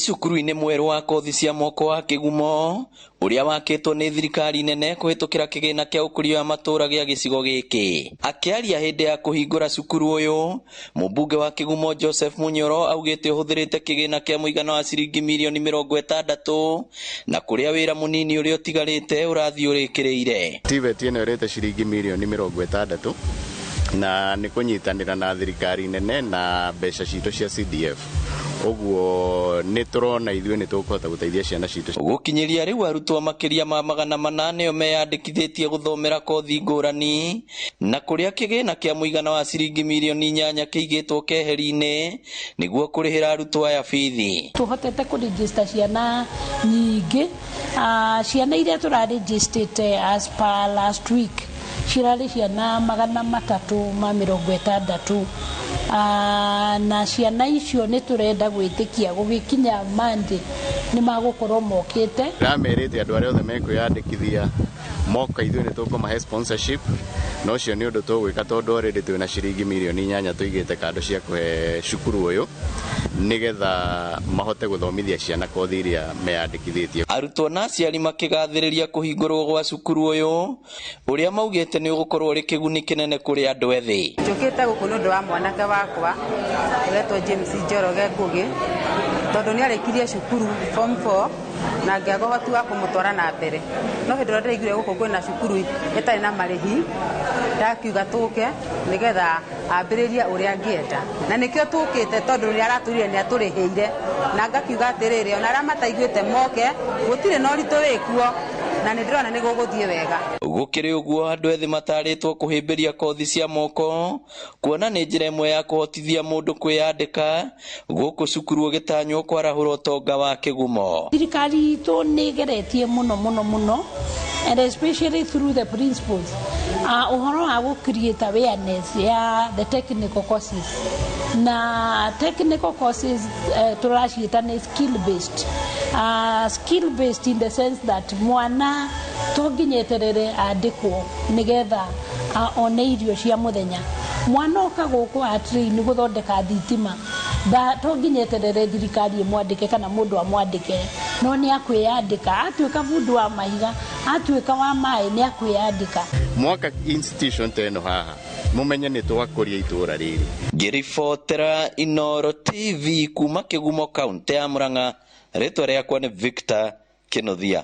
Cukuru-inĩ mwerũ wa kothi cia moko wa Kĩgumo ũrĩa wakĩtwo nĩ thirikari nene kũhĩtũkĩra kĩgĩna kĩa ũkũria wa matũũra gĩa gĩcigo gĩkĩ. Akĩaria hĩndĩ ya kũhingũra cukuru ũyũ, mũmbunge wa Kĩgumo Joseph Munyoro augĩte ũhũthĩrĩte kĩgĩna kĩa mũigana wa ciringi mirioni 60 na kũrĩa wĩra mũnini ũrĩa ũtigarĩte ũrathiĩ ũrĩkĩrĩire. TVET ĩno ĩrĩte ciringi mirioni 60 na nĩ kũnyitanĩra na thirikari nene na mbeca citũ cia CDF. Ũguo nĩ tũrona ithuĩ nĩ tũkũhota gũteithia ciana citũ. Gũkinyĩria rĩu arutwo makĩria ma 400 nĩo meyandĩkithĩtie gũthomera kothi ngũrani na kũrĩa kĩgĩna kĩa mũigana wa ciringi mirioni 8 kĩigĩtwo keheri-inĩ nĩguo kũrĩhĩra arutwo aya bithi. Tũhotete kũregister ciana nyingĩ, ciana iria tũraregistĩte as per last week cirarĩ ciana 360, na ciana icio nĩ tũrenda gwĩtĩkia gũgĩkinya Monday nĩ magũkorwo mokĩte. Ndĩramerĩte andũ arĩa othe mekwĩyandĩkithia moka ithuĩ nĩ tũkũmahe sponsorship, na ũcio nĩ ũndũ tũgwĩka tondũ already twĩna ciringi mirioni 8 tũigĩte kando cia kũhe cukuru ũyũ nĩgetha mahote gũthomithia ciana kothi iria meyandĩkithĩtie. Arutwo na aciari makĩgathĩrĩria kũhingũrwo gwa cukuru ũyũ ũrĩa maugĩte nĩ ũgũkorwo ũrĩ kĩguni kĩnene kũrĩ andũ ethĩ. Njũkĩte gũkũ nĩ ũndũ wa mwanake wakwa ũretwo James Njoroge Ngugi, tondũ nĩ arĩkirie cukuru form 4 na ngĩaga ũhoti wa kũmũtwara na mbere. No hĩndĩ ĩrĩa ndĩraiguire gũkũ kwĩna cukuru ĩtarĩ na marĩhi, ndakiuga tũke nĩgetha ambĩrĩrie ũrĩa angĩenda. Na nĩkĩo tũkĩte tondũ nĩ aratwĩrire nĩ atũrĩhĩire, na ngakiuga atĩrĩrĩ, ona arĩa mataiguĩte moke, gũtirĩ na ũritũ wĩkuo, na nĩ ndĩrona nĩ gũgũthiĩ wega. Gũkĩrĩ ũguo andũ ethĩ matarĩtwo kũhĩmbĩria kothi cia moko kuona nĩ njĩra ĩmwe ya kũhotithia mũndũ kwĩyandĩka gũkũ cukuru ũgĩtanywo kwarahũra ũtonga wa Kĩgumo. Thirikari itũ nĩ ĩgeretie mũno mũno mũno, and especially through the principals, ũhoro wa gũ create awareness ya the technical courses, na technical courses tũraciĩta nĩ skill based, skill based in the sense that mwana to nginya eterere andĩkwo nĩgetha one irio cia mũthenya. Mwana oka gũkũ a train gũthondeka thitima, to nginya eterere thirikari ĩmwandĩke kana mũndũ amwandĩke, no nĩ akwĩyandĩka. Atuĩka bundi wa mahiga, atuĩka wa maĩ, nĩ akwĩyandĩka. Mwaka institution ta ĩno haha mumenye nĩ twakũria itũũra rĩrĩ. Ngĩribotera Inooro TV kuma Kĩgumo, kaũntĩ ya Murang'a, rĩtwa rĩakwa nĩ Victor Kĩnuthia.